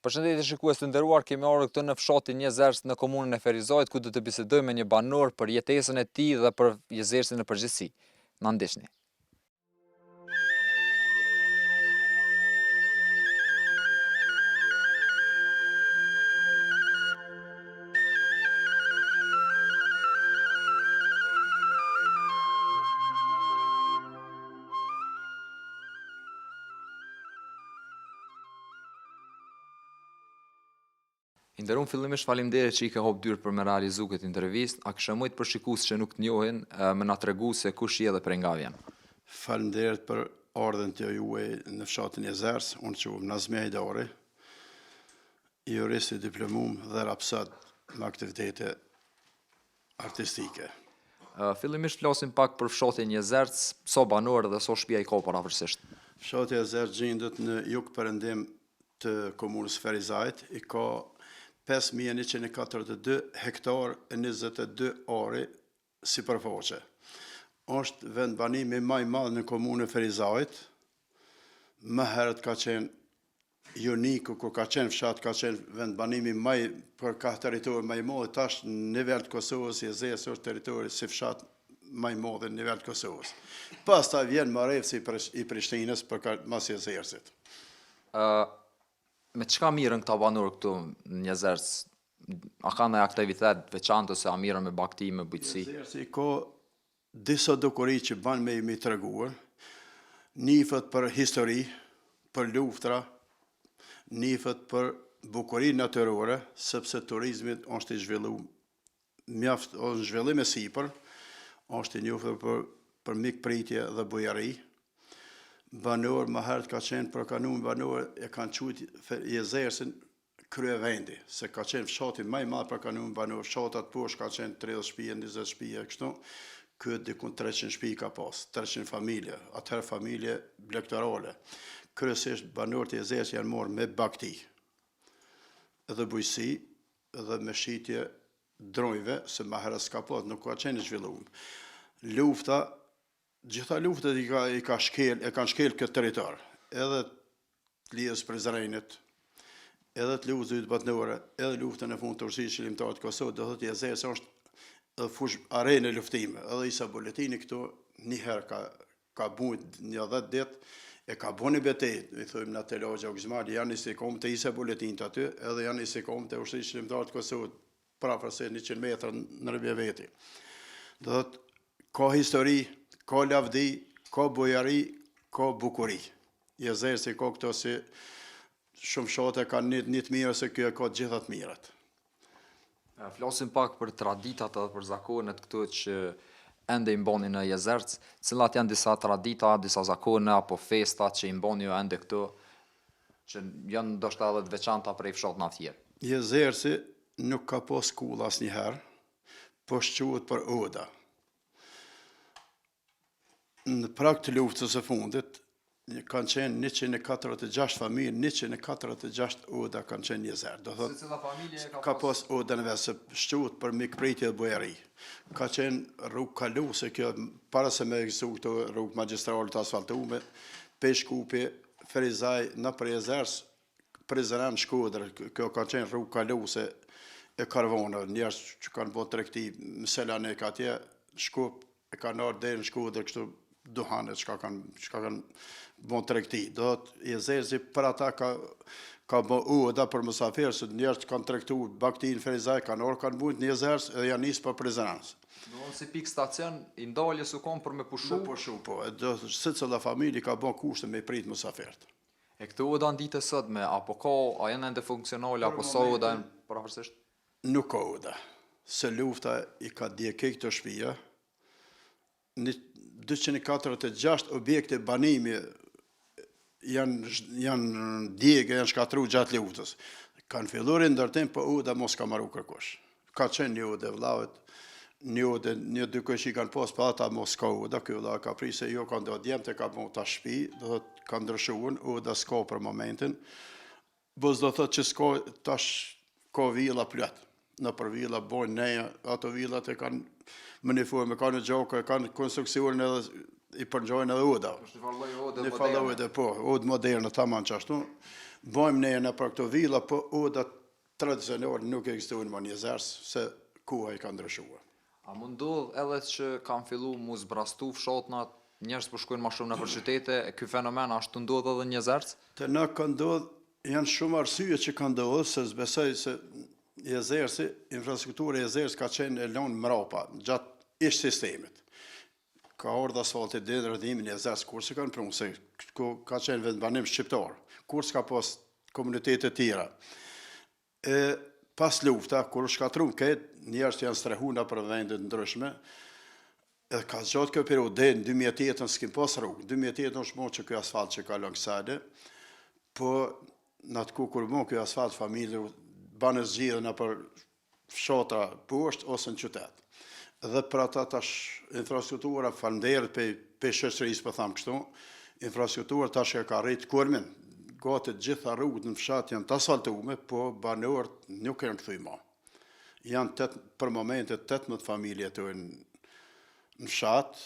Përshëndetje shikues të nderuar, kemi ardhur këtu në fshatin Jezerc në komunën e Ferizajt ku do të bisedojmë me një banor për jetesën e tij dhe për Jezercin në përgjithësi. Na ndiqni. I nderum fillimisht faleminderit që i ke hap dyert për me realizu këtë intervistë. A kishe mujt për shikues që nuk të njohin me na tregu se kush je dhe prej nga vjen? Faleminderit për ardhjen të juaj në fshatin Jezerc. Unë quhem Nazmi Hajdari, jurist i diplomum dhe rapsod me aktivitete artistike. Fillimisht flasim pak për fshatin Jezerc, sa banorë dhe sa shpia i ka përafërsisht? Fshati Jezerc gjendet në jugperëndim të komunës Ferizajt, i ka 5142 hektar e 22 ari sipërfaqe. Është vendbanimi ma i madh në komunën e Ferizajt, më herët ka qenë Joniku kur ka qenë fshat ka qenë vendbanimi ma i për kah territori ma i madh tash në nivel të Kosovës Jezerci është territori si fshat ma i madh në nivel të Kosovës. Pastaj vjen Marevci i Prishtinës për ka, mas Jezercit. Ë me çka mirren këta banorë këtu në Jezerc? A ka ndonjë aktivitet të veçantë ose a mirren me bagëti, me bujqësi? Jezerci ka Disa dukuri që ban me i tregue, njifet për histori, për luftra, njifet për bukuri natyrore, sepse turizmi është i zhvillu mjaft, është në zhvillim e sipër, është i njohur për për mikpritje dhe bujari. Banorë më herët ka qenë për ka numër banorë e kanë quajt Jezercin kryevendi, se ka qenë fshati ma i madh për ka numër banorë, fshatat poshtë ka qenë 30 shtëpi, 20 shtëpi e kështu, ky dikun 300 shtëpi ka pas, 300 familje, atëherë familje blegtorale. Kryesisht banorët e Jezercit janë marrë me bagëti, edhe bujqësi, edhe me shitje drunjve, se ma herët s'ka pas, nuk ka qenë i zhvillum. Lufta, gjitha luftët i ka, i ka shkel, e kanë shkel këtë territor, edhe të Lidhjes së Prizrenit, edhe të Luftës së Dytë Botërore, edhe luftën e fundit të Ushtrisë Çlirimtare të Kosovës, do thotë Jezerci është edhe fush arenë e luftimeve, edhe Isa Boletini këtu një herë ka ka bujt një 10 ditë, e ka bo një betejë, i thojmë na te lagja Gzmali, janë istikamet e Isa Boletinit aty, edhe janë istikamet e Ushtrisë Çlirimtare të Kosovës, përafërsisht 100 metra ndërmjet veti. Do thotë, ka histori, ka lavdi, ka bujari, ka bukuri. Jezerci ka këto si shumë fshate kanë një, një të mirë, se kjo e ka të gjitha të mirat. Flasim pak për traditat edhe për zakonet këtu që ende i mbani në Jezerc. Cilat janë disa tradita, disa zakone apo festa që i mbani ju ende këtu, që janë ndoshta edhe të veçanta prej fshatnave tjerë? Jezerci nuk ka pas kullë asnjëherë, po shquhet për oda. Në prag të luftës së fundit, kanë qenë 146 familje, 146 oda kanë qenë n'Jezerc. Do thotë, Secila familje ka, ka pas odën e vet, se shquhet për mikpritje dhe bujari. Ka qenë rrugë kaluese kjo, para se me ekzistu këto rrugë magjistrale të asfaltume, prej Shkupi, Ferizaj, nëpër Jezerc, Prizren, Shkodër, kjo ka qenë rrugë kaluese e karvanëve, njerëz që kanë bërë tregti në Selanik atje, Shkup, e kanë ardhur deri në Shkodër kështu duhan e çka kanë çka kanë bërë tregti. Do thotë Jezerci për ata ka ka bë oda për musafirë, se njerëz që kanë tregtu bagëti në Ferizaj, kanë ardhur kanë bujt në Jezerc edhe janë nisë për Prizren. Do thotë si pikë stacion i ndaljes u kon për me pushu. Me pushu, po. E do secila familje ka bë kushte me i prit musafirët. E këto oda në ditë e sotme, apo ka, a janë ende funksionale, apo sa oda janë përafërsisht? Nuk ka oda, se lufta i ka djeg krejt këto shpia, një 246 objekte banimi janë janë djegë, janë shkatërru gjatë luftës. Kanë fillu rindërtim, po oda mo s'ka maru kërkush. Ka qenë një odë e vllavit, një odë, një dy kojshi kanë pas, po ata mo s'ka oda, ky vlla ka pri se jo kanë do djemtë e ka bo ta shpi, do thot ka ndryshuar, oda s'ka për momentin. Po s'do thot që s'ka tash ka villa plot. Nëpër villa bojnë neja, ato villat e kanë më një formë, kanë gjokë, kanë konstruksionin edhe. i përngjajnë edhe odave. Është një farë lloj ode moderne. Një farë lloj ode, po, odë moderne, tamam qashtu. Bajmë ne nëpër këto villa, po odat tradicionale nuk ekzistojnë më në Jezerc, se koha i ka ndryshuar. A mund ndodh edhe që kanë fillu mu zbrastu fshatnat, njerëz po shkojnë ma shumë nëpër qytete, e ky fenomen a është tu ndodh edhe në Jezerc? Te na ka ndodh, janë shumë arsye që ka ndodh, se s'besoj se Jezerci, infrastruktura e Jezercit ka qenë e lënë mrapa gjatë ish sistemit. Ka ardhë asfalti deri në Rëdimin në Jezerc, kurrë s'e kanë pru, se këtu ka qenë vendbanim shqiptar, kurrë s'ka pas komunitete tjera. E pas lufta, kur u shkatrru krejt, njerëzit janë strehu nëpër vende të ndryshme, edhe ka zgjatë kjo periudhë, deri në 2008-ën s'kim pas rrugë, 2008-ën është bo që ky asfalt që kalon kësajde, po në atë kohë kur u bo ky asfalt, familje banë zgjidhje nëpër fshatra poshtë ose në qytet. Dhe për ata tash infrastruktura, faleminderit pej, pej shoqërisë po tham kështu, infrastruktura tash e ka arrit kulmin, gati të gjitha rrugët në fshat janë të asfaltume, po banorët nuk janë kthy ma. Janë tet, për momente 18 familje jetojnë në fshat,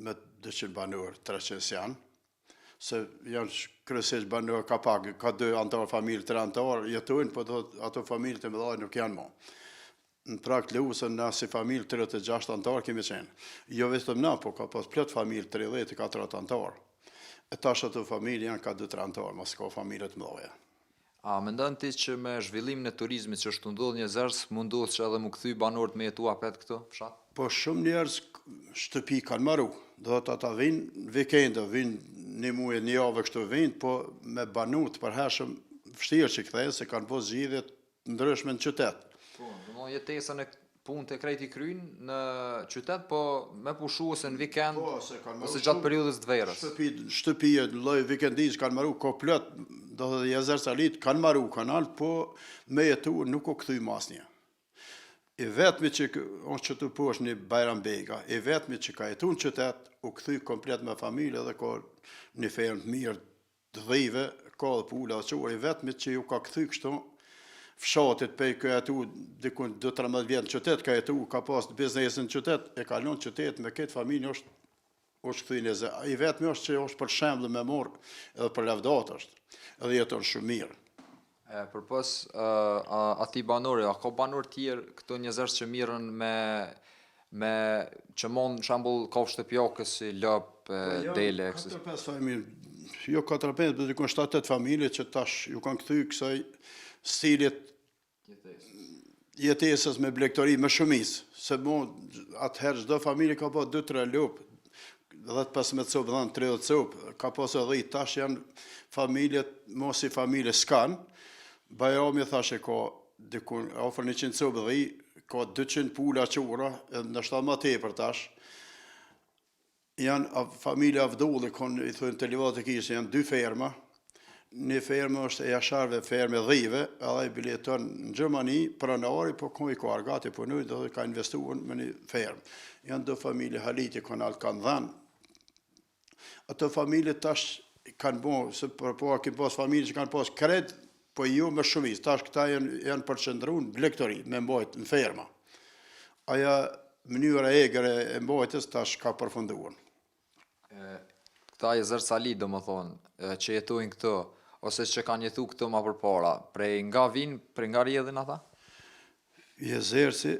me 200 banorë, 300 janë, se janë kryesisht banorë ka pak, ka dy anëtarë familje, tre anëtarë jetojnë, po do ato familje të mëdha nuk janë më. Në prag të luftës na si familje 36 anëtarë kemi qenë. Jo vetëm na, po ka pas plot familje 30 e 40 anëtarë. E tash ato familje janë ka 2-3 anëtarë, mos ka familje të mëdha. A mendon ti që me zhvillimin e turizmit që është tu ndodhë në Jezerc, mund ndodhë që edhe mu kthy banorët me jetu apet këtu, në fshat? Po shumë njerëz shtëpi kanë maru, do thotë ata vijnë në vikende, vijnë një muaj, një javë kështu vijnë, po me banu të përhershëm vështirë që kthehen se kanë bo zgjidhje të ndryshme në qytet. Po, domethënë jetesën e punët e krejt i kryjnë në qytet, po me pushu ose në vikend, po, se ose gjatë periudhës të verës. Shtëpi, shtëpi e lloj vikendis kanë maru, ka plot, do të thotë jezercalit kanë maru kanal, po me jetu nuk u kthy më asnjë. I vetmi që është qëtu poshtë një Bajram Bega, i vetmi që ka jetu në qytet, u kthy komplet me familje dhe ka një fermë të mirë të dhive, ka dhe pula dhe qurra, i vetmi që ju ka kthy kështu fshatit pej ka jetu diku 2-13 vjet në qytet ka jetu, ka pas biznesin në qytet, e ka lënë qytet me këtë familje është është kthy në Jezerc. I vetmi është që është për shembull me marr edhe për lavdat është. Edhe jeton shumë mirë. E, përpos atij banori, a ka banorë tjerë këtu në Jezerc që mirren me me që mon shembull kafshë shtëpiake si lopë, po, dele, kështu. 4 5 familje, jo 4 5, po diku 7 8 familje që tash ju kanë kthy kësaj stilit jetesës me blegtori me shumicë, se mo atëherë çdo familje ka pas 2-3 lopë, 10-15 copë, dhan 30 copë, ka pas edhe dhi, tash janë familjet, mo si familje s'kanë, Bajrami thash e ka diku afër 100 copë dhi, ka 200 pula qurra, edhe ndoshta ma tepër tash, Janë familja Avdulli, kon i thonë te Livadhet e Kishës, janë dy ferma. Një fermë është e Jasharëve, fermë e dhive, edhe ai bile jeton në Gjermani, pronari, po ku i ka argat e punojnë, do ka investuar në një fermë. Janë do familje Haliti, kon altë kanë dhënë. Ato familje tash kanë bo, se përpara kemi pas familje që kanë pas krejt, po jo me shumicë. Tash këta janë, janë përqendru në blegtori, me mbajt në ferma. Aja mënyra e egër e mbajtjes tash ka përfunduar. Këta jezercali, domethonë, që jetojnë këtu, ose që kanë jetu këtu ma përpara, prej nga vinë, prej nga rrjedhin ata? Jezerci,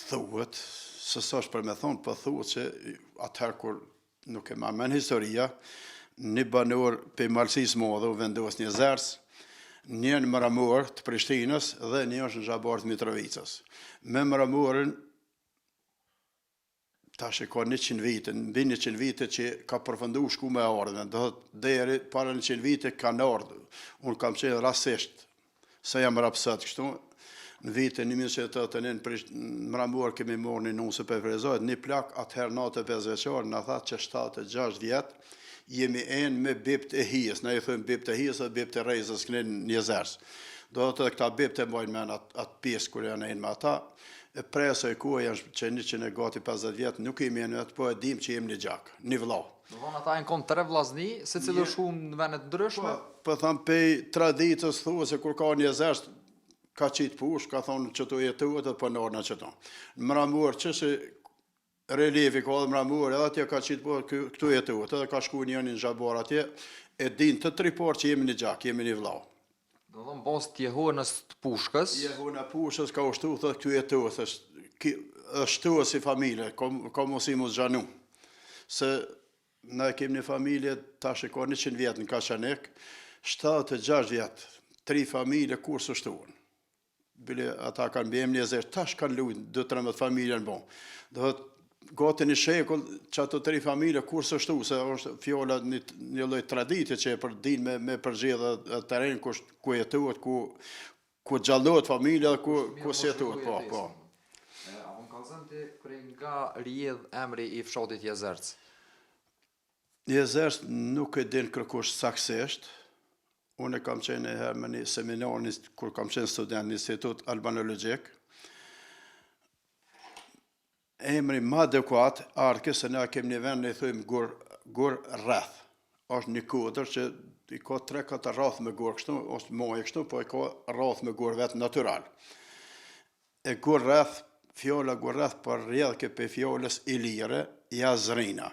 thuhet, se s'është për me thonë, po thuhet që atëherë kur nuk e ma men historia, një banor prej Malësisë Madhe u vendos në Jezerc, një në Mramor të Prishtinës dhe një është në Zhabar të Mitrovicës. Me Mramorin tash e ka 100 vite, mbi 100 vite që ka përfundu shku me ardhme, do thotë deri para 100 vite kanë ardhë. Unë kam qenë rastisht, se jam rapsod kështu, në vitin 1981 në Mramor kemi marrë një nuse prej Ferizajt, një plak atëherë 95 vjeçar, na tha që 76 vjet, jemi enë me bibt e hijes, na i thojmë bibt e hijes dhe bibt e rrezës këne në Jezerc. Do thotë edhe këta bibt e mbajnë men atë at pjesë kur janë enë me ata, e prej asaj kohe janë që 100 e gati 50 vjet, nuk jemi enë atë, po e dim që jemi një gjak, një vlla. Do thonë ata janë konë tre vllazni, secili është shku në vende të ndryshme? Po, po tham pej traditës thua se kur ka një Jezerc, ka qitë pushkë, ka thonë qëtu jetohet dhe po nërë në qëtu. Në Mramor që si. Reliefi ka edhe mramor, edhe atje ka qitë po, këtu jetohet, edhe ka shku njëni në Zhabar atje, e din të tri parë që jemi një gjak, jemi një vllau. Domethënë në bazë të jehonës të pushkës. Jehona pushkës ka ushtu, thotë këtu jetohet, është është si familje, ka, ka mundësi mu zgjanu. Se na e kemi një familje, tash e ka 100 vjet në Kaçanik, 76 vjet, tri familje kurrë s'u shtuan. Bile ata kanë mbiemrin Jezerc, tash kanë lujt 2-13 familje në bo. Do thot, gati një shekull që ato tri familje kurrë s'u shtu, se është fjala një, një lloj tradite që e për din me, me përzgjedh terren ku, ku jetohet, ku, ku gjallohet familja dhe ku, ku s'jetohet, po, po. A po më kallzon ti prej nga rrjedh emri i fshatit Jezerc? Jezerc nuk e din kërkush saksisht, unë kam qenë një herë me një seminar një, kur kam qenë student në Institut Albanologjik. Emri më adekuat ardhke se ne kemi një vend ne i thojmë gur gur rreth. Është një kodër që i ka 3-4 rrath me gur kështu, është maje kështu, po i ka rrath me gur vetë natyral. E gur rreth, fjala gur rreth po rrjedhke prej fjalës ilire, jazrina.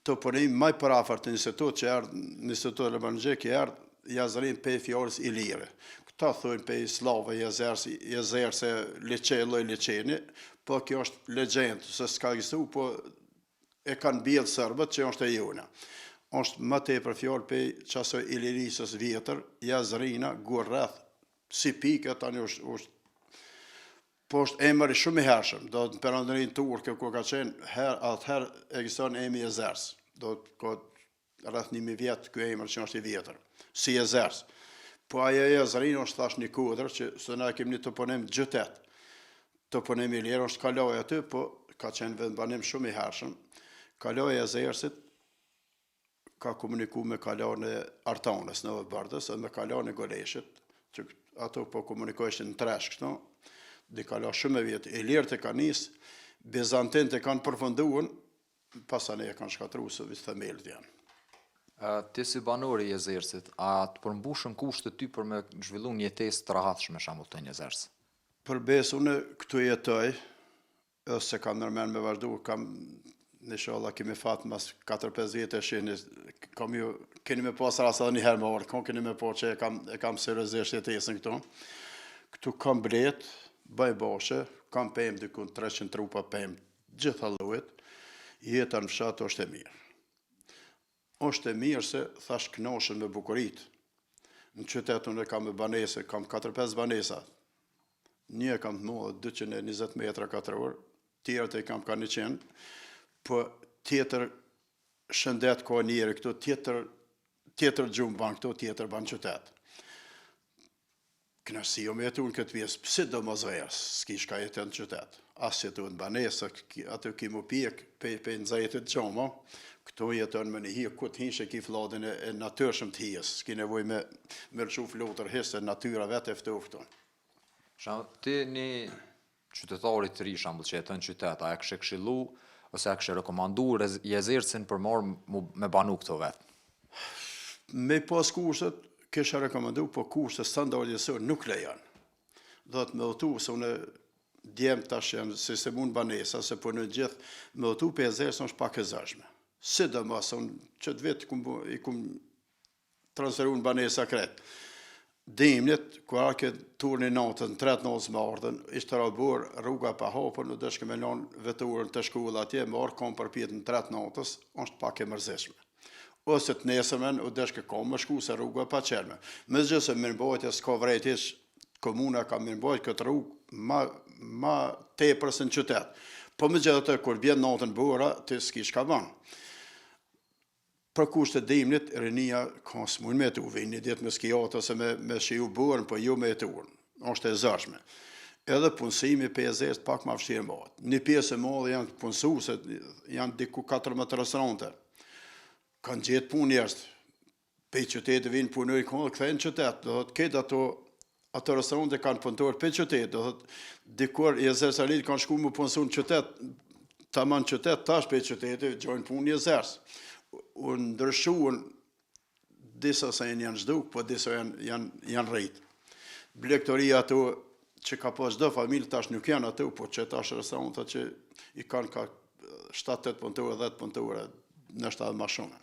Toponim ma i përafërt në institut që erdh në institut albanologjik i erdh Jazrin pej fjalës ilire. Këta thonë pej sllave jezers, jezerse liqe lloj liqeni, po kjo është legjendë se s'ka ekzistu, po e kanë mbjellë serbët që është e jona. Është më tepër fjalë pej qasaj ilirisës vjetër, Jazrina, gurreth, si pikë tani është është Po është emër shumë i hershëm, do të në perandorinë turke kur ka qenë, her, atëherë ekziston emri Jezerc, do të ka rreth 1000 vjet ky emër që është i vjetër, si Jezerc. Po ajo Jezrin është thash një kodër që se na kemi një toponim qytet. Toponim ilir është kalaja aty, po ka qenë vendbanim shumë i hershëm. Kalaja e Jezercit ka komuniku me kalanë e Artanës në Bardës dhe me kalanë e Goleshit, që ato po komunikojshin në tresh kështu, një kala shumë e vjetër, ilirët e kanë nis, Bizantinët e kanë përfunduar, pastaj e kanë shkatërru se veç themelet janë. Ti si banor i Jezercit, a të përmbushën kushtet ty për me zhvillu një jetesë të rahatshme shembull këtu në Jezerc? Për besë unë këtu jetoj, Edhe s'e kam ndërmend me vazhdu, kam inshallah kemi fat mas 4-5 vjetë e shihni, kam ju, keni me pas rast edhe një herë me ardhë, keni me pa që e kam, e kam seriozisht jetesën këtu. Këtu kam bletë, bëj bahçe, kam pemë dikun 300 trupa pemë, gjitha llojet, jeta në fshat është e mirë. Është e mirë se thash kënaqen me bukuritë. Në qytet unë kam me banesë, kam 4-5 banesa. Një e kam të madhe 220 metra katror, tjerat e kam ka 100, po tjetër shëndet ka njeri këtu, tjetër tjetër gjumë ban këtu, tjetër ban qytet. Kënaqësi o me jetu në këtë pjesë, sidomos verës, s'ki shka jeton në qytet. As jetu në banesë, aty ki mu pjek, pej, pej nxehtit gjoma, këtu jeton me një hije, ku të hish e ki flladin e, e natyrshëm të hijes, s'ki nevojë me, me lëshu flutër hiç, se natyra vetë e ftoh këtu. Shembull, ti një qytetari të ri shembull që jeton në qytet, a e kishe këshillu ose a kishe rekomandu Jezercin për me me banu këtu vet? Me pas kushtet, kisha rekomandu, po kushtet standardi jetësor nuk lejon. Do të me udhëtu, se unë djem tash janë sistemu në banesa, se punojnë gjithë, me udhëtu pej Jezercit është pak e zorshme. Sidomos, unë qëtë vit kum, i kum transferu në banesa krejt. Dimnit, kur ardhke turni natës, në tre të natës me ardhën, ishte ra borë, rruga pa hapur, nuk deshke me lanë veturën te shkolla atje, me ardhë kom përpjetë në tre të natës, është pak e mërzitshme. Ose të nesërmen, u deshke kom me shku se rruga pa çelme. Megjithëse mirëmbajtja s'ka vrejt hiç, komuna ka mirëmbajt këtë rrugë ma, ma tepër se në qytet. Po megjithatë, kur bjen natën bora, ti s'ki çka ban. Për kushte dimnit, rinia ka s'mujnë me jetu, vijnë një ditë me skiat ose me, me shiju borën, po jo me jetu. Është e zorshme. Edhe punësimi pej Jezercit pak ma vështirë bëhet. Një pjesë e madhe janë të punësu, se janë diku 14 restorante. Kanë gjetë punë njerëz, pej qytetit vijnë punojnë këtu dhe kthehen në qytet. Do thotë këtë ato ato restorante kanë punëtorë pej qytetit, do thotë dikur jezercalit kanë shku me punësu në qytet, tamam në qytet, tash pej qytetit gjojnë punë n'Jezerc. U ndryshuan disa se janë zhduk, po disa janë janë janë rrit. Blegtoria ato. që ka pas çdo familje tash nuk janë ato, po që tash restorantet që i kanë ka 7-8 punëtorë, 10 punëtorë, ndoshta edhe ma shumë.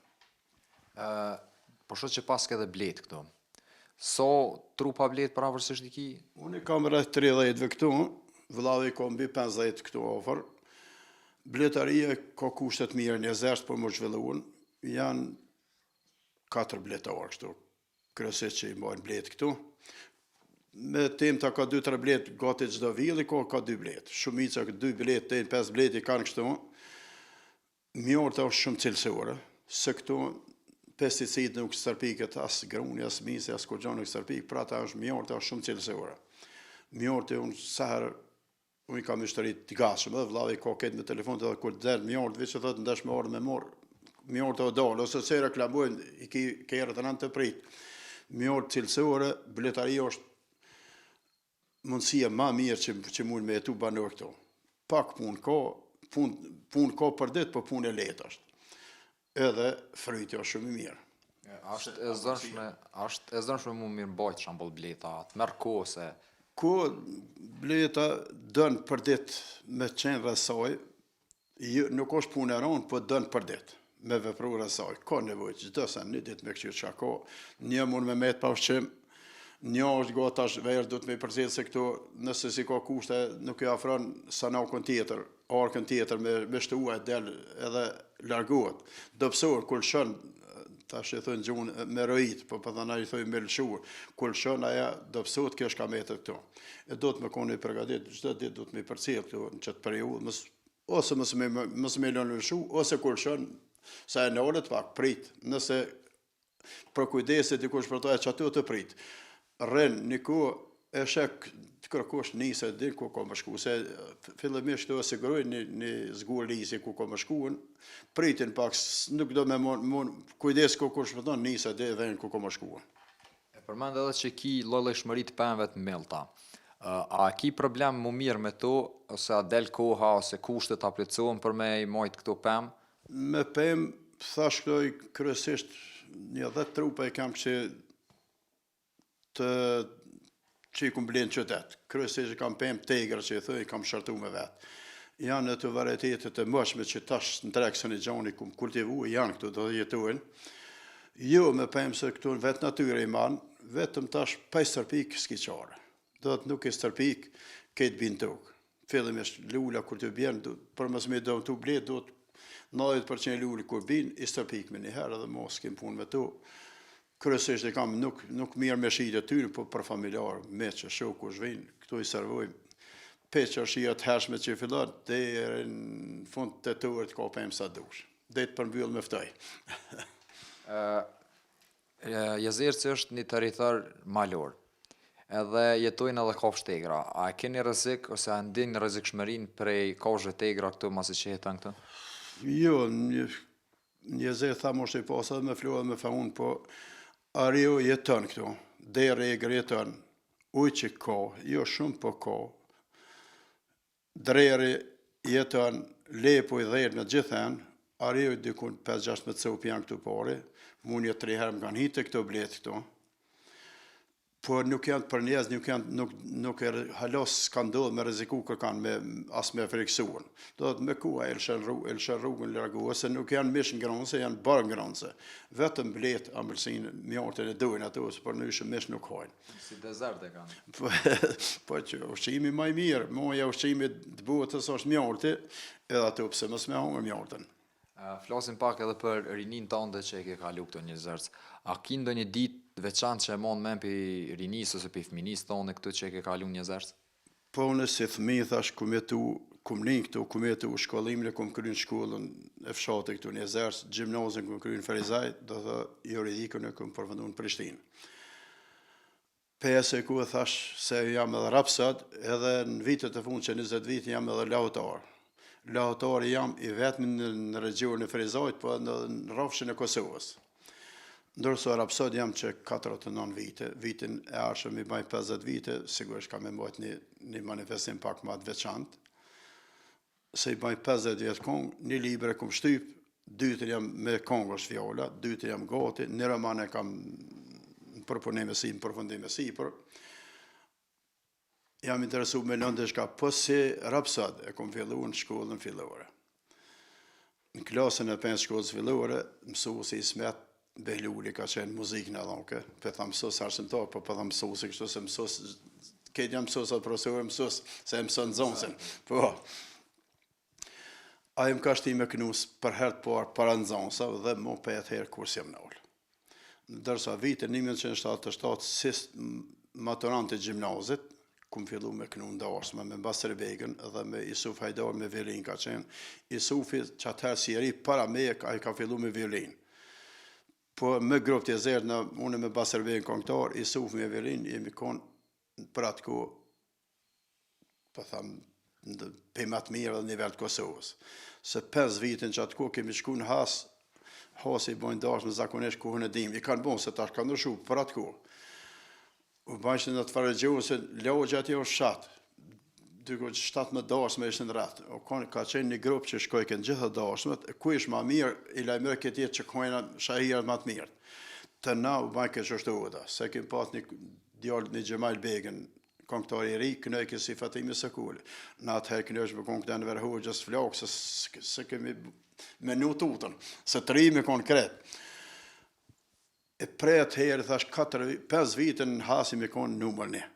Ë, po shoh që paske edhe bletë këtu. Sa trupa bletë përafërsisht i ki? Unë i kam rreth 30 këtu, vëllau i ka mbi 50 këtu afër. Bletaria ka kushtet mira në Jezerc për m'u zhvillu. Janë katër bletarë kështu, kryesisht që i mbajnë bletë këtu. Me temta ka 2-3 bletë, gati çdo villi ka ka 2 bletë. Shumica 2 bletë, deri 5 bletë i kanë kështu. Mjalta është shumë cilësore, se këtu pesticid nuk stërpiket as gruni, as misi, as kurgjo nuk stërpik, pra ta është mjalta është shumë cilësore. Mjalti unë sa herë unë i kam myshteri të gatshëm, edhe vëllau i ka këtë me telefon edhe kur del mjalt, veç e thotë ndesh me ardhë me marr, mjalta o dalë, ose se reklamojnë, i ki kerret e në të prit. Mjalt cilësore, bletaria është mundësia ma mirë që, që mund me jetu banorë këtu. Pak punë ka, punë pun ka për ditë, po punë e lehtë është. Edhe fryti është shumë i mirë. A është e zëshme, a është e zëshme mu mirëmbajt shembull bleta, të merr kohë se Ku bleta dën për ditë me qenë rreth saj, jo, nuk është punë e rëndë, po dën për ditë me vepru rreth saj. Ka nevojë çdo sen një ditë me kqyr çka ka. Një mund me met pa ushqim, një është gati tash verë duhet me i përcjell se këtu nëse si ka kushte nuk i afron sanakun tjetër, arkën tjetër me me shtua e del edhe largohet. Dobësohet kur lëshon tash e thonë gjuhën me rojit, po po thënë ai thojnë me lëshu. Kur lëshon aja dobësohet kjo shka metet këtu. E duhet me konë i përgatit, çdo ditë duhet me i përcjell këtu në qëtë periudhë, mos ose mos me mos me lënë lëshu, ose kur lëshon sa e nalet pak prit, nëse për kujdes dikush për to e qaty të prit. Rren një kohë e sheh kërkush nise din ku ka më shku, se fillimisht këtu e sigurojnë një, një zgur lisi ku ka më shku, pritin pak, nuk do me mon, mon kujdes ku kush më thonë, nise dhe ven ku ka më shku. E përmend edhe që ki lloj-llojshmëri të pemëve të mbjellta. A ki problem mu mirë me to, ose a del koha, ose kushtet a plotësohen për me i majt këto pemë? Me pemë, thash këto i kryesisht një 10 trupa i kam që të që i kum ble në qytet. Kryesisht i kam pemë t'egra që i thoj, i kam shërtu me vetë. Janë ato varietetet e moçme që tash në treg s'e gjoni kum kultivu, janë këtu do të jetojnë. Jo me pemë se këtu në vetë natyre i man, vetëm tash pa i stërpik s'ki qare. Do të nuk i stërpik, këtë bin tokë. Fillimisht lula kur të bjen, për mos me dëmtu bletë, do të 90% lule kur bin, i stërpik me një herë edhe mos s'kim punë me to. Kryesisht e kam nuk nuk mirë me shitje tyre, po për familjar, miq e shokë kush vijnë, këtu i servojmë. Pe qershia të hershme që fillon deri në fund të tetorit ka pemë sa dush. Deri të përmbyll me ftoj. Jezerci është një territor malor. Edhe jetojnë edhe kafshë të egra. A e keni rrezik ose a ndini rrezikshmërinë prej kafshëve të egra këtu masi që jeton këtu? Jo, një Jezerc thamë është i pasë edhe me florë edhe me faunë, po ariu jeton këtu, derri i egër jeton, ujqi ka, jo shumë, po ka, dreri jeton, lepuj dhelpna gjithën, ariu dikun 5-16 copë janë këtu pari, mu një tri herë më kanë hi te këto bletë këtu, Po nuk janë për njerëz, nuk janë nuk nuk e hala s'ka ndodhur me rreziku kërkan me as me frikësuar. Do thotë me kohë e lëshon rrugën, e lëshon rrugën largohet se nuk janë mish ngrënëse, janë bark ngrënëse. Vetëm bletë ambëlsinë, mjaltin e dojnë ato, se përndryshe mish nuk hajnë. Si dezert e kanë. Po, po që ushqimi më i mirë, maja e ushqimit të botës është mjalti, edhe ato pse mos me hangër mjaltin. Flasim pak edhe për rininë tënde që e ke kalu këtu në Jezerc. A ki ndonjë ditë të veçantë që e mban mend prej rinisë ose prej fëminisë tënde këtu që e ke kalu në Jezerc? Po unë si fëmijë thash kum jetu, kum lind këtu, kum jetu, shkollimin e kum kry në shkollën e fshatit këtu në Jezerc, gjimnazin kum kry në Ferizaj, do thotë juridikun e kum përfundu në Prishtinë. PS e ku e thash se jam edhe rapsod, edhe në vitet e fundit që 20 vite jam edhe lahutar. Lahutar jam i vetmi në, në regjionin e Ferizajt, po edhe në rrafshin e Kosovës. Ndërsa rapsod jam që 49 vite, vitin e ardhshëm i baj 50 vite, sigurisht kam me mbajt një, një manifestim pak ma të veçantë se i baj 50 vjet kongë, një libër e kum shtyp, dytin jam me kongë është fjala, dytin jam gati, një roman e kam në përpunim e si, në përfundim e sipër. Jam interesu me lënë diçka, po si rapsod e kom fillu në shkollën fillore. Në klasën e pestë shkollës fillore, mësuesi Ismet Behluli ka qenë muzikë na dhonke, po tham mësues arsimtar, po po tham mësuesi kështu se mësues, këtë jam mësues atë profesor mësues, se e mëson nxënësin. Po. Ai më ka shti me knu për herë të parë para nxënësave dhe mo prej atëherë kurrë s'jam nalë. Ndërsa vitin 1977 si maturant i gjimnazit, kum fillu me knu në darsme me Basri Begën dhe me Isuf Hajdar me violin ka qenë. Isufi që atëherë si i ri para meje ai ka fillu me violin. Po me grup të Jezercit, në, unë me Basri Begën kongtar, Isufi me violin, jemi konë për atë kohë po tham, prej ma të mirë dhe nivel të Kosovës. Se 5 vitin që atë kohë kemi shku në Has, Hasi i bojnë darsme zakonisht kohën e dimrit, i kanë bonë se tash kanë ndryshu për atë kohë. U bajshin në atë farë gjuhë se lagja atje është fshat, diku 17 darsme ishin rreth. O kon, ka qenë një grup që shkojke në gjitha darsmet, e ku ish ma mirë, i lajmëroj këtë jetë që kojna shahirat ma të mirë. Të na u bajke qështu oda, se kim pas një djalë një Xhemajl Begën, Kongtar i ri, knojke si Fatime Sokoli. Në atëherë knojsh me kongë të Enver Hoxhës flakë, se se kemi menu tutën, se të ri me konë krejt. E prej atëherë, thash, 4, 5 vite në Has jemi konë numër një.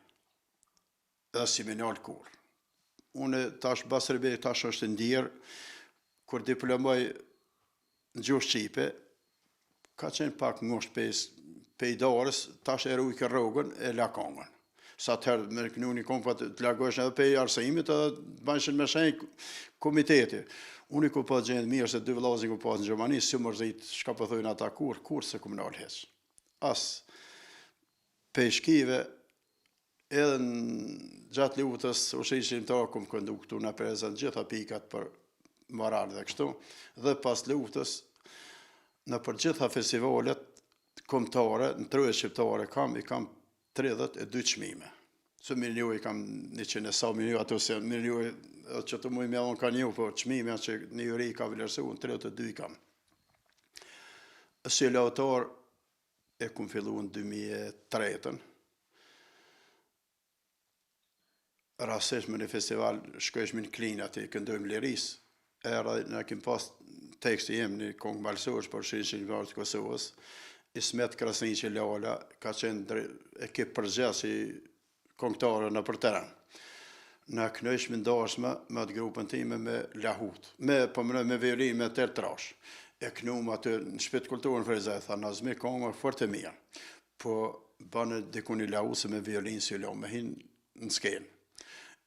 Dhe s'jemi nalë kurrë. Unë tash Basri Bej tash është ndjerë, kur diplomoj në gjuhë shqipe, ka qenë pak ngusht pej, pej dorës, tash e rujke rrogën e la kongën. Sa atëherë me knu një kongë, po të largohesh edhe pej arsimit edhe të bajshin me shenjë komiteti. Unë i ku pas gjendë mirë se dy vëllazën ku pas në Gjermani, s'u mërzit, çka po thojnë ata kurrë, kurrë s'e kum nalë hiç. As pej shkive Edhe gjatë luftës ushtrisë çlirimtare kum këndu këtu në prezent gjitha pikat për moral dhe kështu dhe pas luftës nëpër gjitha festivalet kombëtare në trojet shqiptare kam i kam 32 çmime. Se mirënjohje i kam 100 e sa mirënjohje ato se mirënjohje edhe që të muj me dhonë ka një, po çmime që një juri ka vlerësu, në 32 i kam. Si lautar e kum fillu në 2003-ën. Rastësisht me një festival shkojshmi në Klinë aty këndojmë Lirisë. Era na kim pas teksti jem një kongë malësorësh për Ushtrinë Çlirimtare të Kosovës. Ismet Krasniqi Lala ka qenë ekip përgjegjës i kongtarëve nëpër teren. Na knojshmi n'darsme me atë grupën time me lahut, me, po menoj me violinë, me tel trash. E knum aty në shpi të kulturën në Ferizaj, tha Nazmi kongë fort e mirë. Po bane diku një lahut se me violinë s'ju lo, me hin në skenë.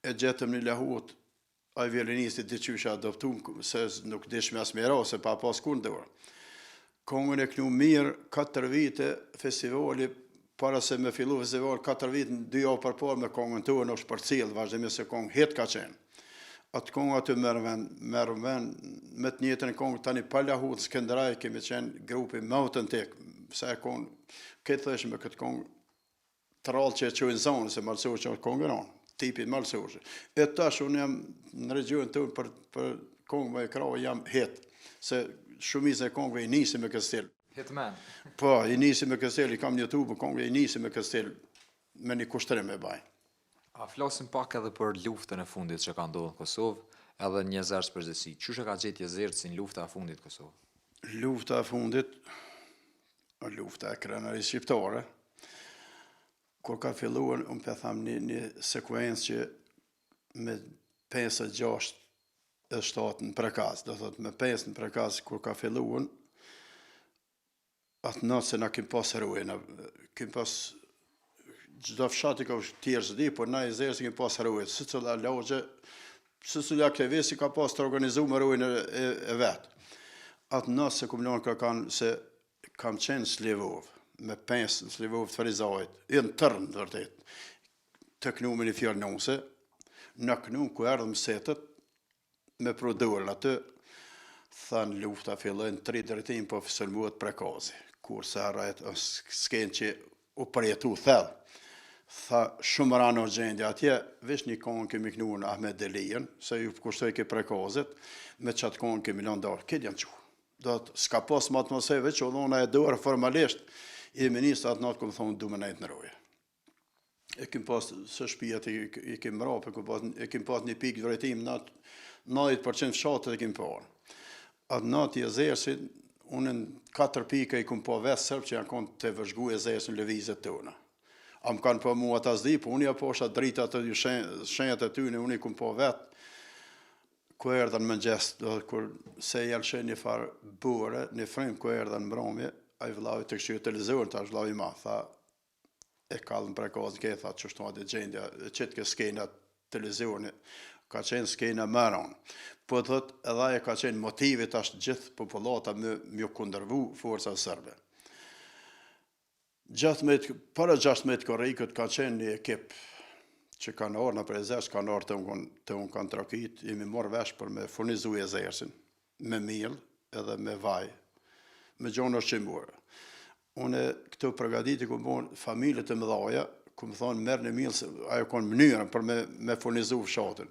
E gjetëm një lahut Ai violinisti diqysh e adoptum se nuk dishme as me ra se pa pas kur në dorë. Kongën e knu mirë 4 vite festivali para se me fillu festival 4 vite në dy javë përpara me kongën tonë është përcjell vazhdimisht se kongë hit ka qenë. Atë kongë aty merr vend, merr vend me të njëjtën kongë tani pa lahut në Skenderaj kemi qenë grupi më autentik se e konë këtë thëshë me këtë kongë të rrallë që e çojnë zonë, se malësorë që është kongë ronë, tipi malësorë. E tash unë jam në region tonë për, për kongë me krahë, jam hit, se shumicën e kongëve i nisi me këtë stil. Hitman. Po, i nisi me këtë stil, i kam një tubë kongëve, i nisi me këtë stil, me një kushtrim e baj. A flasim pak edhe për luftën e fundit që ka ndodhur në Kosovë, edhe në Jezerc përgjithësi. Qysh e ka gjetë Jezercin lufta e fundit në Kosovë? Lufta e fundit, lufta e krenarisë shqiptare, kur ka filluar, unë po tham një, një sekuencë që me 5 e 6 e 7 në Prekaz, do thot me 5 në Prekaz, kur ka filluar, atë natë se na kem pas roje, na kem pas çdo fshat i ka tjerë s'di, por na Jezerci kem pas roje, secila lagje, secili aktivist i ka pas të organizuar rojën e, e, e vet. Atë natë s'e kum lanë kërkan se kam qenë në Slivovë, me 5 në Slivovë të Ferizajt, e në Tërn të vërtet, të knu me një fjalë nuse, na knu ku erdhëm setët, me pru dorën aty, thanë lufta filloi në tri drejtim po sulmohet Prekazi. Kurrë s'e harroj atë skenë që u përjetu thellë. Tha shumë ranë o gjendja atje, veç një kongë kemi knu në Ahmet Delijën, se ju kushtojke Prekazit, me qatë kongë kemi lanë dorë, këtë janë çu. Do të s'ka pas më atmosferë, veç u dhona e dorë formalisht, i ministrat atë natë kum thonë du me nejtë në roje. E kim pas se shpijat i, i kim mrapa, e pas, e kim pas një pikë vrojtim, natë 90% fshatet e kim parë. Atë natë Jezercit, unë në katër pika i kom pa vetë serbë që janë konë tu vëzhgu Jezercin lëvizjet tona. A më kanë pa mu ata s'di, po unë ja pasha dritat e shenjat e tyne, unë i kom pa vetë. Ku erdhën në mëngjes, do të kur se ja lëshoi një farë bore, një frymë ku erdhën në mbrëmje, ai vllau të kqyr televizorin, tash vllau i madh, tha, e kallën prekazin ke, tha, qështu atë gjendja, e qitë ke skena televizioni, ka qenë skena më e rëndë. Po thot, edhe ajo ka qenë motivi tash gjithë popullata me m'ju kundërvu forcave serbe. 16, para 16 korrikut ka qenë një ekip që kanë ardhë nëpër Jezerc, kanë ardhë te unë, te unë kanë trokit, jemi marrë vesh për me furnizu Jezercin, me miell edhe me vaj, me gjona ushqimore. Unë këto përgatitje kom bo familjet e mëdhaja, kom thonë merrni miell, se ajo konë mënyrën për me, me furnizu fshatin.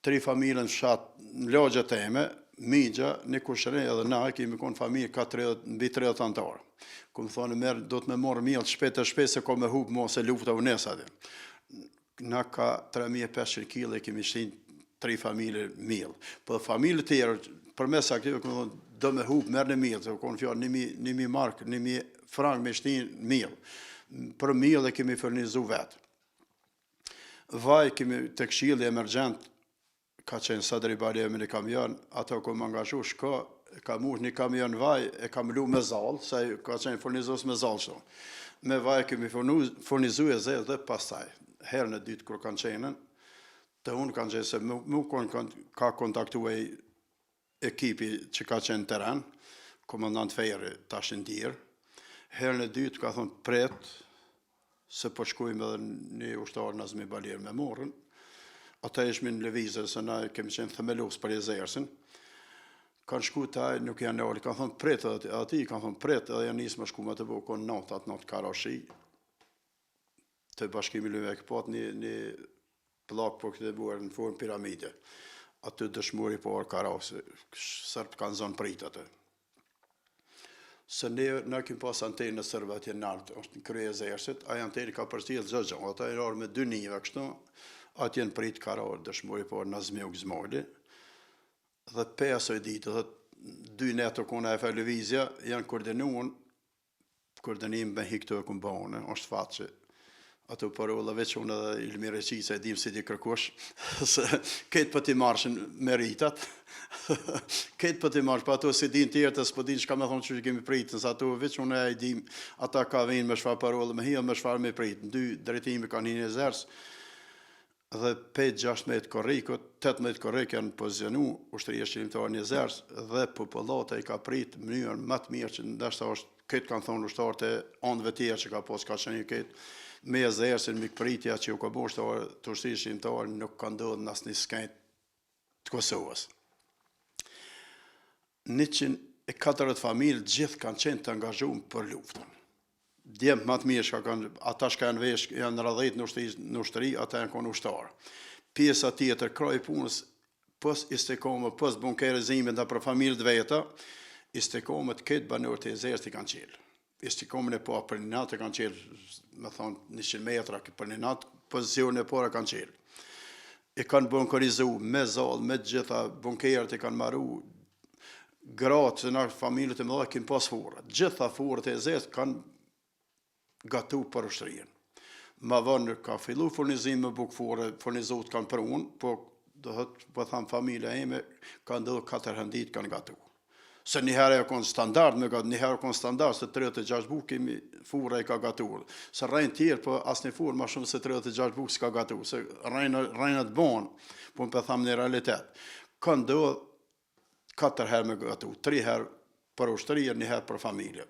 Tri familje në fshat, në lagje teme, mixha, një kushëri edhe na, kemi konë familje ka 30, mbi 30 anëtarë. Kom thonë merr, do të me marrë miell shpejt e shpejt se ka me hup mo se lufta u nis atje. Na ka 3500 kg kemi shtin tri familje miell. Po familje tjera, përmes aktive, kom thonë, do me hup, merrni miell, se u konë fjalë 1000 mark, 1000 frank me shtin miell. Për miell e kemi furnizu vetë. Vaj kemi te këshilli emergjent, ka qenë Sadri Balje me një kamion, ato ku më angazhu, shko, e ka mush një kamion vaj, e ka mlu me zall, se ka qenë furnizus me zall shto. Me vaj kemi furnizu Jezerc dhe pastaj, herën e dytë kur kanë qenën, të unë kanë qenë se mu kon, ka kontaktu e ekipi që ka qenë në teren, komandant Ferri, tash i ndjerë, herën e dytë ka thonë pret, se po shkojmë edhe një ushtar Nazmi Balir me morën, ata ishmi në lëvizje, se na kemi qenë themelus për Jezercin, kanë shku te ai, nuk janë nalë, kanë thonë pret edhe ati, kanë thonë pret edhe janë nisë me shku me të bo, konë natë, atë natë ka ra shi, te Bashkimi Lume, ke pat një, një pllakë po këtë buar në formë piramide. Aty dëshmori i parë ka ra, se serbët kanë zonë pritë aty. Se ne, na kemi pas antenën serbe atje nalt, është në krye Jezercit, ai antenë ka përcjellë çdo gjë, ata janë ardhur me dy niva kështu, atje në pritë ka ra dëshmori i parë Nazmi Ugzmali, dhe pe asoj ditë, dhe dy netë u konë ajo lëvizja, janë koordinuar Koordinim me hi këtu e kum ba unë, është fat që ato parola veç unë edhe Ilmi Reçica e dim s'i di kërkush, se këtë po t'i marrshin meritat, këtë po t'i marrshin, po ato s'i din tjerët e s'po din çka me thonë që kemi pritën, se ato veç unë e dim, ata ka vinë me çfarë parole me hi, me çfarë me prit, në dy drejtime kanë hi në Jezerc, dhe pej 16 korrikut, 18 korrik janë pozicionu ushtria çlirimtare në Jezerc dhe popullata i ka prit në mënyrën më të mirë që ndoshta është këtë kanë thonë ushtarët e anëve tjera që ka pas ka qenë këtë me Jezercin mikpritja që u ka bo ushtarë të ushtrisë çlirimtare nuk ka ndodhur në asnjë skenë të Kosovës. 140 familje gjithë kanë qenë të angazhuar për luftën. Djemtë më të mirë çka kanë, ata çka janë vesh, janë radhit në ushtri, në ushtri, ata janë konë ushtarë. Pjesa tjetër, krahu i punës, pos istikomet, pos bunkerizimit nëpër familjet veta, istikomet këtë banorët e Jezercit i kanë qelë. Istikomen e parë për një natë e kanë qelë, me thonë, 100 metra për një natë, pozicionin e parë e kanë qelë. E kanë bunkerizu me zall, me të gjitha, bunkerët e kanë maru, gratë, se na familjet e mëdha kemi pas furra. Gjitha furrat e Jezercit kanë gatu për ushtrinë. Ma vonë ka fillu furnizim me bukë furre, furnizut kanë prunë, po do thot, po tham familja ime, ka ndodhur katër herë në ditë kanë gatu. Se një herë e konë standard, me gatu, një herë e konë standard, se 36 bukë kemi furra i ka gatu. Se rrejnë tjerë, po asnjë furrë ma shumë se 36 bukë s'ka gatu, se rrejnë, rrejnët bonë, po më po tham një realitet. Ka ndodhur katër herë me gatu, tri herë për ushtri e një herë për familje,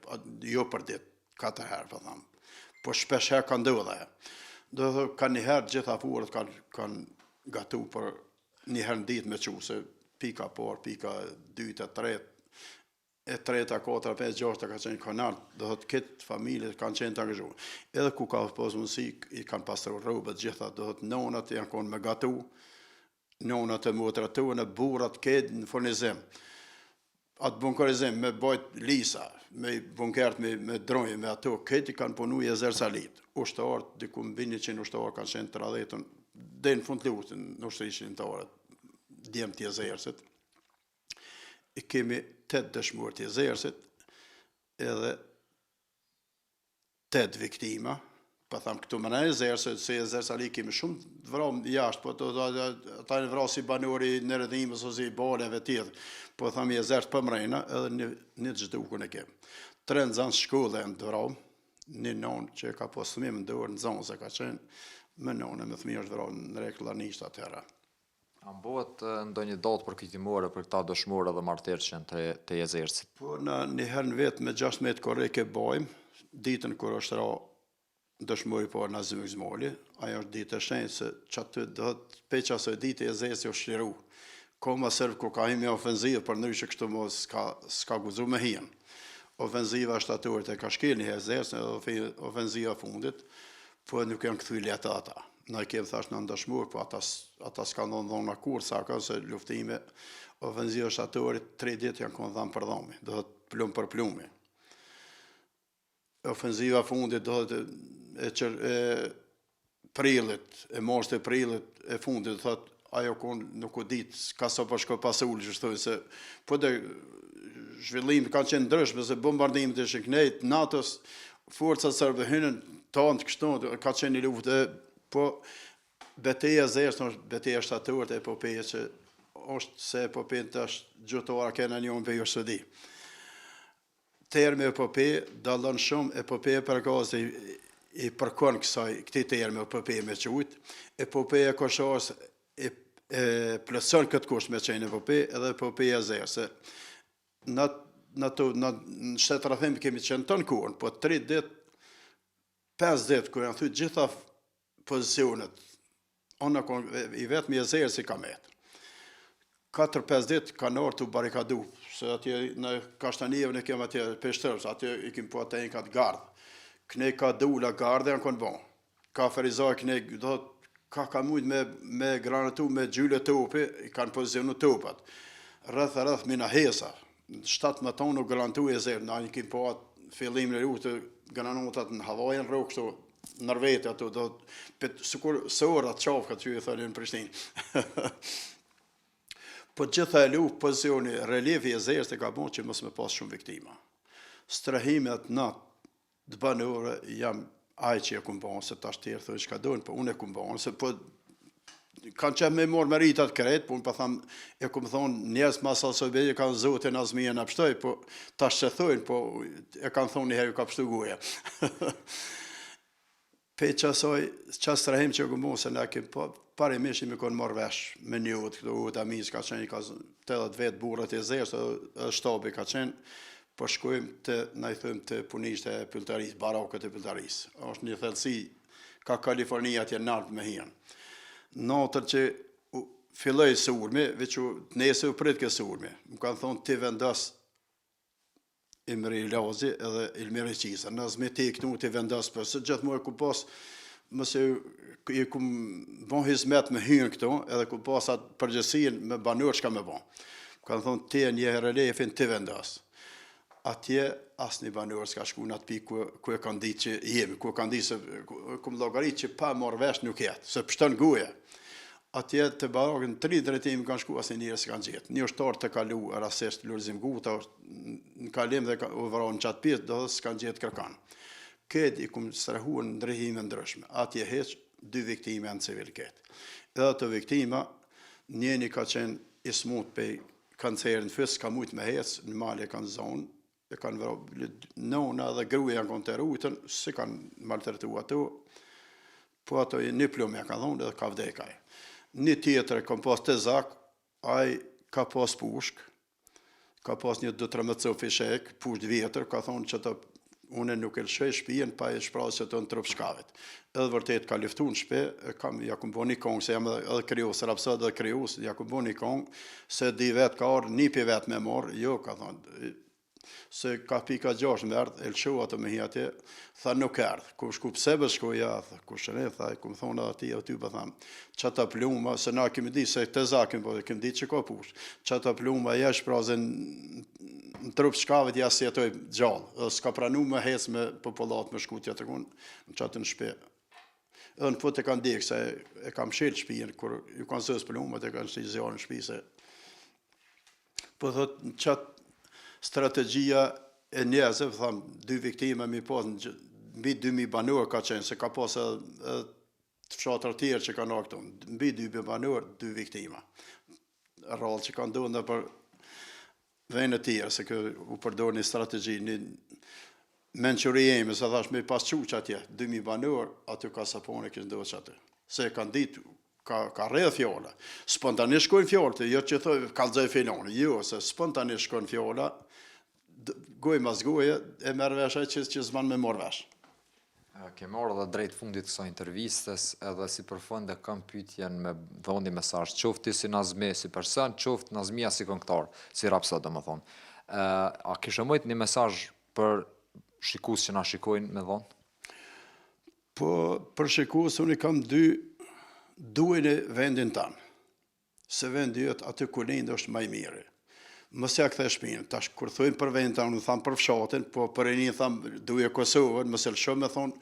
jo për ditë, katër herë po tham. Po shpesh herë ka ndodhur ajo. Do të thotë ka një herë gjitha furrat kanë kanë gatu për një herë në ditë me çu se pika parë, pika dytë, e tretë, e treta, katra, pesë, gjashta ka qenë kanal, do thotë këtë familje kanë qenë të angazhuar. Edhe ku ka pas mundësi, i kanë pastru rrobët gjitha, do thotë nonat janë konë me gatu, nonat e motrat tona, burrat këtë në furnizim. Atë bunkerizim me bajt lisa, me bunkert me, me drunj, me ato, krejt i kanë punu jezercalit. Ushtarët, diku mbi 100 ushtarë kanë qenë të radhitun, deri në fund të luftës në ushtri çlirimtare, djem të Jezercit. I kemi 8 dëshmorë të Jezercit, edhe 8 viktima, po tham këtu më në Jezerc, se, se jezercali kemi shumë të vramë jashtë, po të, të, ata janë vra si banorë i Neredimës ose i Baleve tjerë, po tham Jezerc për mrena, edhe një, një të zhdukun e kemi. Tre nxënës shkolle janë të vramë, një nonë që e ka pas fëmijë në dorë, nxënës e ka qenë, me nonë me fëmijë është vra në Rekë Lanisht atëherë. A mbohet ndonjë datë përkujtimore për këta dëshmorë dhe martirë që janë të, të Jezercit? Po na një herë në vit me 16 korrik e bajmë, ditën kur është ra dëshmori i parë Nazim Xhemali, ajo është ditë e shenjtë se qaty do të pej qasaj dite Jezerci është çliru. Ka ma serb kur ka hi me ofenzivë, për ndryshe kështu mo s'ka, s'ka guxu me hinë. Ofenziva e shtatorit e ka shkel një Jezercin edhe ofenziva fundit, po nuk janë kthy lehtë ata. Na i kemi thash në dëshmor, po ata, ata s'kanë dhonë dhona kurrë, sa ka se luftime ofenziva e shtatorit, tri ditë janë konë dhamë për dhami, do thot plum për plumi. Ofenziva fundit, do thot e, qër, e prillit, e marsit e prillit e fundit, do thot ajo kon nuk u ditë, ka sa po shko pasulë, që thojnë se po dhe zhvillimi kanë qenë ndryshme, se bombardimet ishin knejt, natës, forcat serbe hynën, tanë kështu, ka qenë një luftë, po beteja e Jezercit është beteja e shtatorit e epopeja që është se epope tash gjuhëtara kena një unë për ju së di. Termi epope dallon shumë epopeja e Prekazit i, i përkon kësaj këtij termi epope me qujt, epopeja e Kosharës e, e plotëson këtë kusht me qenë epope edhe epopeja e Jezercit. Në në të në, në shtetrrethim kemi qenë tonë kohën, po 3 ditë, 5 ditë kur janë thy gjitha pozicionet, ona kon, i vetmi Jezerci ka met. 4-5 ditë kanë orë të barikadu, se atje në Kashtanijevën e kemi atje Peshtërës, atje i kemi po atë ka të gardh. Kne ka dula gardhe janë konë bon. Ka Ferizaj kne, do ka ka mujt me, me granatu, me gjyle topi, i kanë pozicionu topat. Rreth e rreth mina hesa, 17 tonë u granatu Jezerci, na i kemi po atë fillimin e luftës, granatat në hava janë rrokë kështu, nër vete ato, do, pet, sikur sorat qafkat që i thonin në Prishtinë. Po gjitha e luftë, pozicioni, relievi i Jezercit e ka bon që mos me pas shumë viktima. Strehimet natë të banorë jam ai që e kum bon, se tash tjerë thonë çka dojnë, po unë e kum bon, se po kanë qenë me marrë meritat krejt, po unë po tham, e kum thonë njerëz mas asaj beje kanë Zotin Azmija na pshtoj, po tash se thojnë, po e kanë thonë një herë ju ka pshtu goja. Pe qasaj, qas strehim që kum bon, se na kem po, parimisht jemi konë marrë vesh me një udhë, këto udhë amis ka qenë, i ka 80 vetë burrat e Jezercit, edhe shtabi ka qenë, po shkojmë të, na i thojmë të punishte e pylltarisë, barakët e pylltarisë. është një thellësi, ka Kalifornia atje nalt me hinë. Natën që u, filloi sulmi, veç u, nesër u prit ke sulmi. Më kanë thonë ti vendos Imri Ilazi edhe Ilmi Reqiza. Nazmi ti këtu ti vendos për se gjithmonë ku pas mëse i kum bon hizmet me hynë këtu edhe ku pas atë përgjegjësinë me banor çka me bon. Më kanë thonë ti e një relefin ti vendos. Atje asnjë banor s'ka shku në atë pikë ku, ku e kanë ditë që jemi, ku e kanë ditë se kum llogarit që pa marrë vesh nuk jetë, se pështon goja. Atje të barakët në tri drejtime kanë shku asnjë njeri s'kanë gjetë. Një ushtar të kalu rastisht Lulzim Guta është në kalim dhe ka, u vra në qatë pjesë, do dhe s'kanë gjetë kërkan. Këtë i kum strehu në drejtime ndryshme. Atje heq dy viktima janë civil këtë. Edhe ato viktima, njëni ka qenë i smut pej kancerit në fyt, s'ka mujt me hec, në mal e kanë zonë, e kanë vra, nona dhe gruaja janë konë të rujtën, si kanë maltretu ato, po ato një plum ja kanë dhonë edhe ka vdek ai. Një tjetër e kam pas të zak, ai ka pas pushk, ka pas një 2-13 copë fishek, pushk vjetër, ka thonë që të unë nuk e lëshoj shtëpinë pa e shpraz që të në trup shkavit. Edhe vërtet ka luftu në shtëpi, e kam ja kum bo një kongë, se jam edhe, edhe krijues, rapsod edhe krijues, ja kum bo një kongë, se di vet ka ardhur nipi vet me marr, jo ka thonë, se ka pika 6 më erdh, e lëshova ato me hi atje, tha nuk erdh. Ku shku pse be shku ja, tha, kush e tha, ku më thonë edhe atij aty po tham, çata pluma, se na kemi ditë se të zakim, po kemi ditë që ka push. Çata pluma ja shprazën. Në trup shkavet ja s'jetoj gjallë, edhe s'ka pranu me hec me popullatë me shku tjetërkun, në qaty në shpi. Edhe në fund e kanë djegë, se e ka mshel shpijën, kur ju kanë zezë plumbat, e kanë shti zjarrin në shpi, se po thot në qatë strategjia e njerëzve, tham, dy viktima mi pas, mbi 2000 banorë ka qenë, se ka pas edhe, edhe fshatra tjerë që kanë ardhur këtu, mbi 2000 banorë, dy viktima. Rrallë që kanë ndodhur nëpër vende tjera, se kjo u përdor një strategji, një mençuri jeme, se thash me pas çu qatje, 2000 banorë, aty kasapone kishte ndodhur qaty. Se e kanë ditë, ka, ka rrjedh fjala. Spontanisht shkojnë fjalët, jo që thoj kallzoj filani, jo, se spontanisht shkon fjala, gojë mas goje, e merr vesh ai që, që s'ban me marr vesh. Kemi ardhur edhe drejt fundit kësaj intervistës edhe si përfund e kam pyetjen me dhënë një mesazh, qoftë ti si Nazmi si person, qoftë Nazmia si këngëtar, si rapsod domethënë. Ë a kishe mujt një mesazh për shikues që na shikojnë me dhonë? Po për shikues unë kam dy duajnë vendin tanë. Se vendi yt aty ku linde është ma i miri. Mos ja kthe shpinën. Tash kur thojmë për vendin tonë, unë tham për fshatin, po për rininë tham duje Kosovën, mos e lësho me thon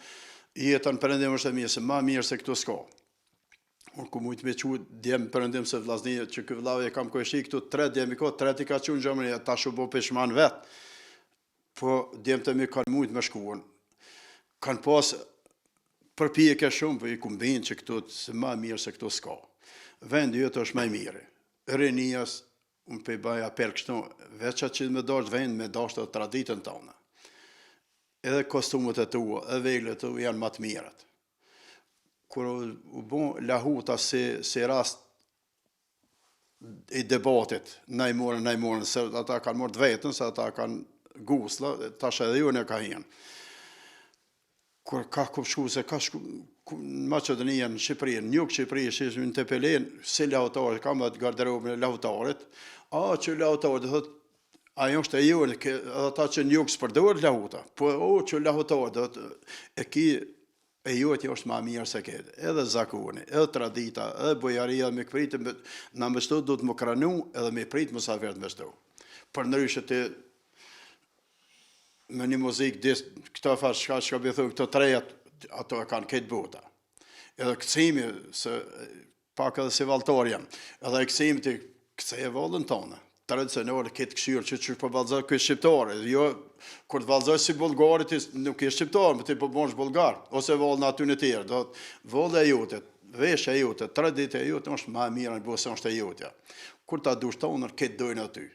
jeta në perëndim është e mirë, se ma mirë se këtu s'ka. Unë ku mujt me çu djem në perëndim se vllazni që ky vllau e kam kojshi këtu tre djem i ka, tre i ka çu në Gjermani, tash u bo pishman vet. Po djemtë e mi kanë mujt me shku. Kanë pas përpjekje shumë, po i kum bind që këtu se ma mirë se këtu s'ka. Vendi yt është ma i miri. Rinisë, unë po i baj apel kështu, veç atë që me dashtë vend, me dashtë edhe traditën tonë. Edhe kostumet e tua, edhe veglet e tua janë ma të mirat. Kur u, u bo lahuta si, si rast i debatit, na i morën, na i morën, se ata kanë marrë të vetën, se ata kanë gusla, tash edhe ju në ka hinë. Kur ka ku shku, se ka shku, në Maqedoni, në Shqipëri, në jug Shqipëri, që ishim në Tepelenë, si lahutarët, kam atë garderobën e lahutarit, a që lahutarët, dhe thot, ajo është e jonë, edhe ata që në jug s'përdoret lahuta, po o që lahutarët, dhe thot, e ki E jotja është ma mirë se këtë, edhe zakoni, edhe tradita, edhe bujaria, edhe mikpritja, na me qëto duhet me krenu edhe me prit musafirët me qëto. Përndryshe ti me një muzikë, dis, këto farë shka, shka bi thonë, këto trejat, ato e kanë këtë bota. Edhe kërcimi, se Pak edhe si valltar jam. Edhe e kcimi ti kceje vallën tane. Tradicionale këtë kqyr që qysh po vallzon ky shqiptar. Jo kur të vallzoj si bullgari ti nuk je shqiptar, po ti po bëhesh bullgar ose vallën aty në tjerë. Do vallja jote, veshja jote, tradita jote është më e mira në botë se është e jotja. Kur ta dush tonën, këtë dojnë aty.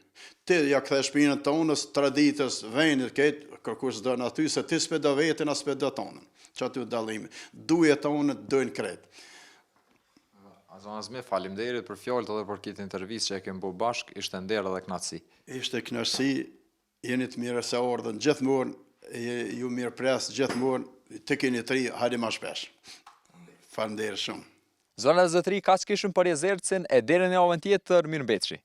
Ti ja kthe shpinën tonës, traditës, vendit, këtë, kërkush s'don aty, se ti s'pe do veten, as s'pe do tonën. Qaty dallimi. Duje tonën, dojnë krejt. Axha Nazmi, faleminderit për fjalët edhe për këtë intervistë që e kemi bo bashkë, ishte nder edhe kënaqësi. Ishte kënaqësi, jeni të mirë se ardhën gjithmonë, ju mirëpres gjithmonë, të keni të ri, hajde ma shpesh. Faleminderit shumë. Zonja e zotërinj, kaq kishim për Jezercin e deri në javën tjetër, mirëmbetshi.